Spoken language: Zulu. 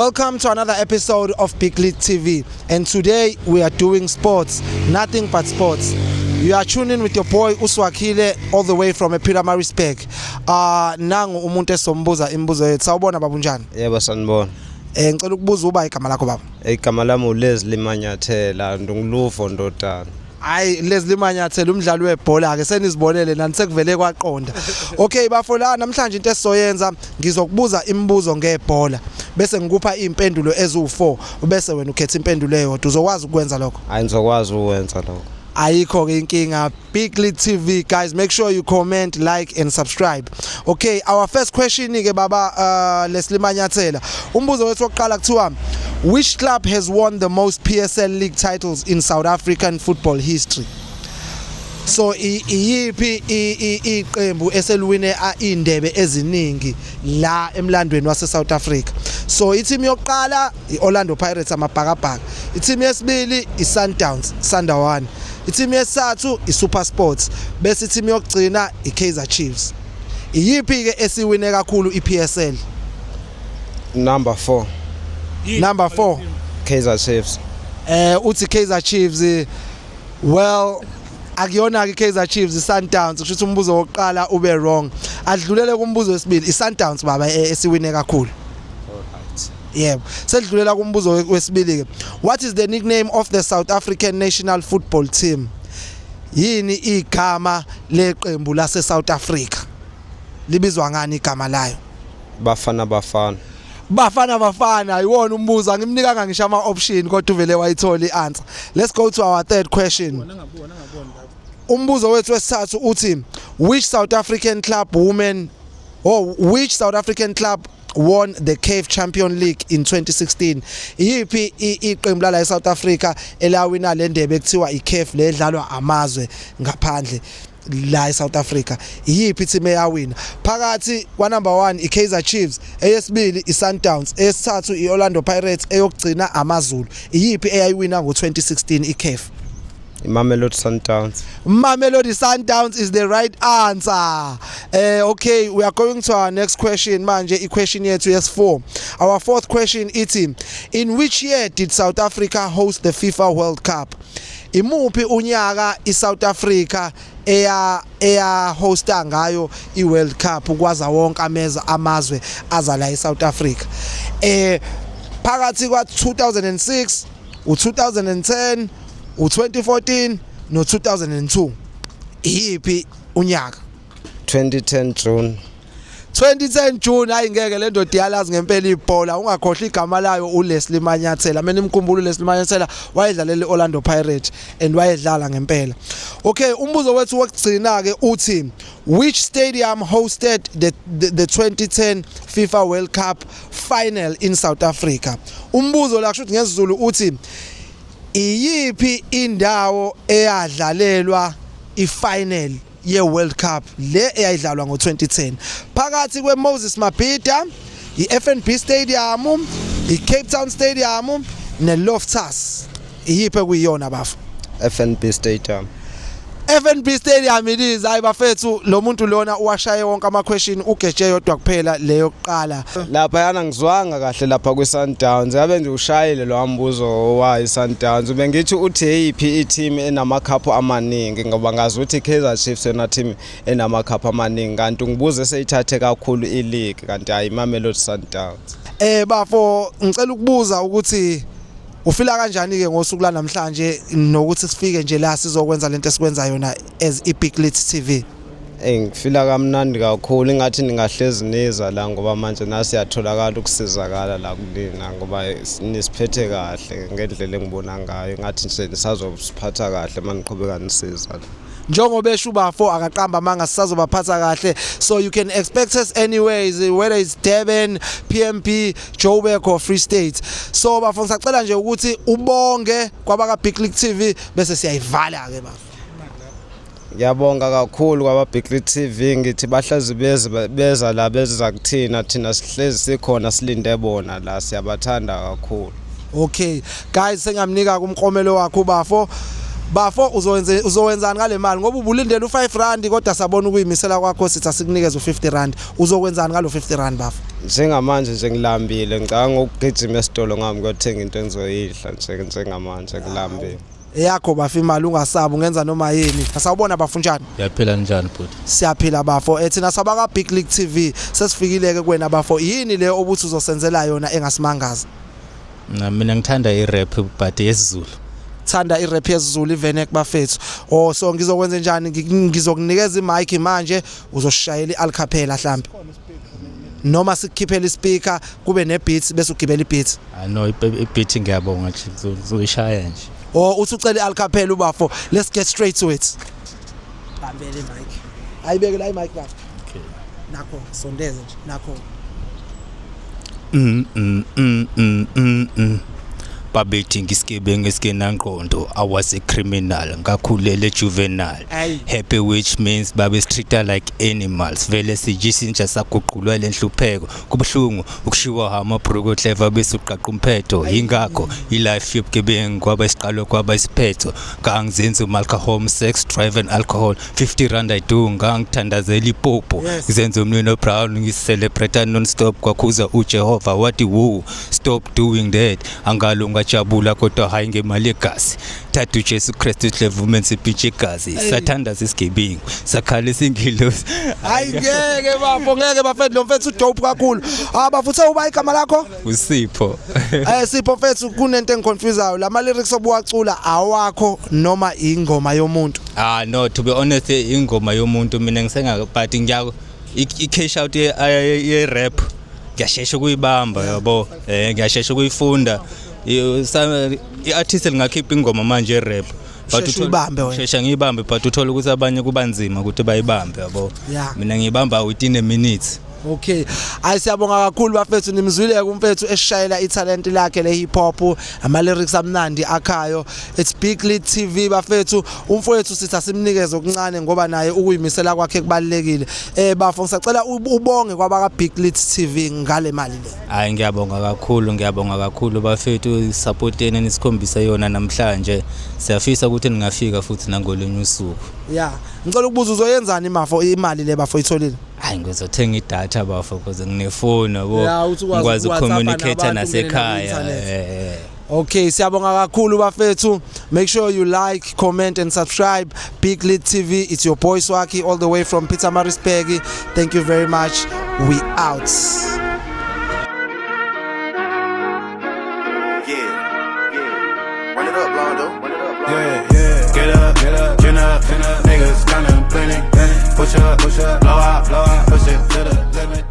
Welcome to another episode of Big League TV. And today we are doing sports, nothing but sports. You are tuning with your boy Uswakile all the way from ePietermaritzburg. Nangu umuntu esombuza imibuzo yethu. Sawubona baba, unjani? Yebo, sanibona. Ngicela ukubuza uba igama lakho, baba. Igama lami uLeslie Manyathela, ndunguluvo ndodana. Hayi, Leslie Manyathela, umdlali webhola ke, senizibonele nani, sekuvele kwaqonda. Okay bafo, la namhlanje into esizoyenza, ngizokubuza imibuzo ngebhola bese ngikupha impendulo eziwu4, bese wena ukhetha impendulo eyodwa. Uzokwazi ukwenza lokho? Hayi, ngizokwazi ukwenza lokho. Ayikho ke inkinga. Big League TV guys, make sure you comment, like and subscribe. Okay, our first question ke baba, Leslie Manyathela. Umbuzo wethu wokuqala kuthiwa, which club has won the most PSL league titles in South African football history? So iyiphi iqembu eseliwine indebe eziningi la emlandweni wase South Africa? So i-team yokuqala iOrlando Pirates, amabhakabhaka. I-team yesibili iSundowns, Sandawana. I-team yesithathu iSuper Sports, bese i-team yokugcina iKaizer Chiefs. Iyiphi ke esiwine kakhulu iPSL? Number 4. Number 4. Kaizer Chiefs. Uthi Kaizer Chiefs. Well, akuyona ke Kaizer Chiefs, iSundowns. Kusho ukuthi umbuzo wokuqala ube wrong. Adlulele kumbuzo wesibili. iSundowns baba esiwine kakhulu. Alright. Yebo, sedlulela kumbuzo wesibili ke. What is the nickname of the South African national football team? Yini igama leqembu lase South Africa? Libizwa ngani igama layo? Bafana Bafana. Bafana Bafana iwona umbuzo. Angimnikanga ngisho ama option, kodwa uvele wayithola ianswer. Let's go to our third question. Umbuzo wethu wesithathu uthi, which South African club women or which South African club won the CAF Champion League in 2016? Iyiphi iqembu la eSouth Africa elawina le ndebe ekuthiwa iCAF, ledlalwa amazwe ngaphandle la eSouth Africa? Iyiphi team eyawina? Phakathi kwa number 1 iKaizer Chiefs, eyesibili iSundowns, eyesithathu iOrlando Pirates, eyokugcina AmaZulu. Iyiphi eyayiwina ngo2016 iCAF? IMamelodi Sundowns. Mamelodi Sundowns is the right answer. Okay, we are going to our next question manje, i-question yethu yes4. Our fourth question ithi, in which year did South Africa host the FIFA World Cup? Imuphi unyaka iSouth Africa eya hosta ngayo iWorld Cup kwaza wonke ameza amazwe aza la eSouth Africa? Phakathi kwa 2006, u2010, u2014 no2002. Iyiphi unyaka? 2010 June. 2010 June. Hayi ngeke, le ndoda iyalazi ngempela ibhola. Ungakhohlwa, igama layo uLeslie Manyathela. Mina imkhumbula uLeslie Manyathela, wayedlalela iOrlando Pirates and wayedlala ngempela. Okay, umbuzo wethu wokugcina ke uthi, which stadium hosted the 2010 FIFA World Cup final in South Africa? Umbuzo la kusho ukuthi ngesiZulu uthi, iyiphi indawo eyadlalelwa ifinal ye-World Cup le eyayidlalwa ngo-2010? Phakathi kwe-Moses Mabhida, i-FNB Stadium, i-Cape Town Stadium ne-Loftus. Iyiphi ekuyiyona bafo? FNB Stadium. FNB Stadium it is. Hayi bafethu, lo muntu lona uwashaye wonke ama question, ugeje yodwa kuphela leyo kuqala. Lapha yana ngizwanga kahle lapha kwi-Sundowns. Yabe nje ushayile lo mbuzo wa i-Sundowns. Bengithi uthi eyiphi i-team enamakhaphu amaningi, ngoba ngazi ukuthi i-Kaizer Chiefs yona team enamakhaphu amaningi, kanti ngibuze seyithathe kakhulu i-league, kanti hayi, iMamelodi Sundowns. Bafo, ngicela ukubuza ukuthi ufila kanjani ke ngosuku la namhlanje, nokuthi sifike nje la sizokwenza lento esikwenza yona as iBig Lit TV? Ngifila kamnandi kakhulu, ingathi ningahlezi niza la, ngoba manje nasi siyatholakala ukusizakala la kulina, ngoba nisiphethe kahle ngendlela engibona ngayo. Ngathi nje nisazosiphatha kahle maniqhubeka nisiza la. Njengoba esho ubafo, akaqamba amanga, sisazobaphatha kahle. So you can expect us anyways, whether it's Durban, PMB, Joburg or Free State. So bafo, ngisacela nje ukuthi ubonge kwabaka Big League TV, bese siyayivala ke bafo. Ngiyabonga kakhulu kwaba Big League TV. Ngithi bahlezi beza la, beza kuthina, thina sihlezi sikhona, silinde bona la, siyabathanda kakhulu. Okay guys, sengamnika kumklomelo wakho bafo. Bafo, uzowenzani ngale mali? Ngoba ubulindele u5 rand, kodwa sabona ukuyimisela kwakho, sithi asikunikeze u50 rand. Uzokwenzani ngalo 50 rand bafo? Njengamanje nje ngilambile, ngicabanga ukugijima esitolo ngami kuyothenga into engizoyidla nje njengamanje ngilambile. Eyakho bafo imali, ungasabi, ungenza noma yini. Sawubona bafo, njani? Yaphila, njani bhuti? Siyaphila bafo. Thina sabaka Big League TV, sesifikile ke kuwena bafo. Yini le obuthi uzosenzela yona engasimangaza? Na mina ngithanda i-rap but yesiZulu. Thanda i-rap yesiZulu, ivenek bafethu. Oh, so ngizokwenza njani? Ngizokunikeza i-mic manje, uzoshayela i-acapella mhlambe. Noma sikukhiphela ispeaker kube ne-beat bese ugibela i-beat. Ah no, i-beat ngiyabonga nje, ngizoyishaya nje. Oh, uthi ucela i-acapella ubafo. Let's get straight to it. Bambele i-mic. Ayibeke la i-mic bafo. Okay. Nakho, sondeze nje. Nakho. Mm mm mm mm mm. Babethi ngisigebengu esingenangqondo. I was a criminal, ngakhulele juvenile. Ayi. Happy, which means babesitreata like animals. Vele sijisinja saguqulwa lenhlupheko. Kubuhlungu ukushiwa amabhruko clever bese uqaqa umphetho. Ingakho ilife yobugebengu kwaba isiqalo kwaba isiphetho. Ngangizenza alcohol, sex, drive and alcohol. 50 rand I do, ngangithandazela ipopo. Ngizenza umnweno brown, ngicelebrate non stop. Kwakhuza uJehova wathi, "Wo, stop doing that." Angalo ngajabula kodwa hayi ngemali yegazi. Thatha uJesu Kristu clever sipitshe igazi. Sathandaza isigebengu sakhala isingilosi. Hayi ngeke bafo, ngeke bafethu, lo mfethu udope kakhulu. Ah bafo, uthe uba igama lakho? Usipho. Sipho mfethu, kunento engiconfusayo. Lama lyrics obuwacula awakho noma ingoma yomuntu? Ah no, to be honest, ingoma yomuntu. Mina ngisenga but ngiya i-cash out ye rap ngiyashesha ukuyibamba, yabo, ngiyashesha ukuyifunda. I-artist lingakhipha ingoma manje ye-rap but Usheshe uyibambe wena. Shesha ngiyibambe, but uthola ukuthi abanye kuba nzima ukuthi bayibambe, yabo. Mina ngiyibamba within a minute. Okay. Hayi, siyabonga kakhulu bafethu, nimzwile kumfethu eshayela italent lakhe le hip hop, ama lyrics amnandi akhayo. It's Big Lead TV bafethu. Umfowethu sithi asimnikeze okuncane ngoba naye ukuyimisela kwakhe kubalekile. Bafo, ngisacela ubonge kwabaka Big Lead TV ngale mali le. Hayi, ngiyabonga kakhulu, ngiyabonga kakhulu bafethu, support yenu nisikhombisa yona namhlanje. Siyafisa ukuthi ningafika futhi nangolunye usuku. Yeah. Ngicela ukubuza, uzoyenzani imafo imali le bafo itholile? Hayi, ngizothenga idatha bafo because nginefoni, yabo. Yeah, uthi ukwazi ngikwazi uku-WhatsApp ukucommunicate nabantu, nasekhaya. ungene naku-internet. Okay, siyabonga kakhulu bafethu. Make sure you like, comment and subscribe. Big Lit TV. It's your boy Swaki all the way from Pietermaritzburg. Thank you very much. We out. Yeah. Run it up, Londo. Run it up, Londo. Yeah. Get up, chin up, chin up. Niggas counting plenty. Push up, blow out, blow out, push it to the limit.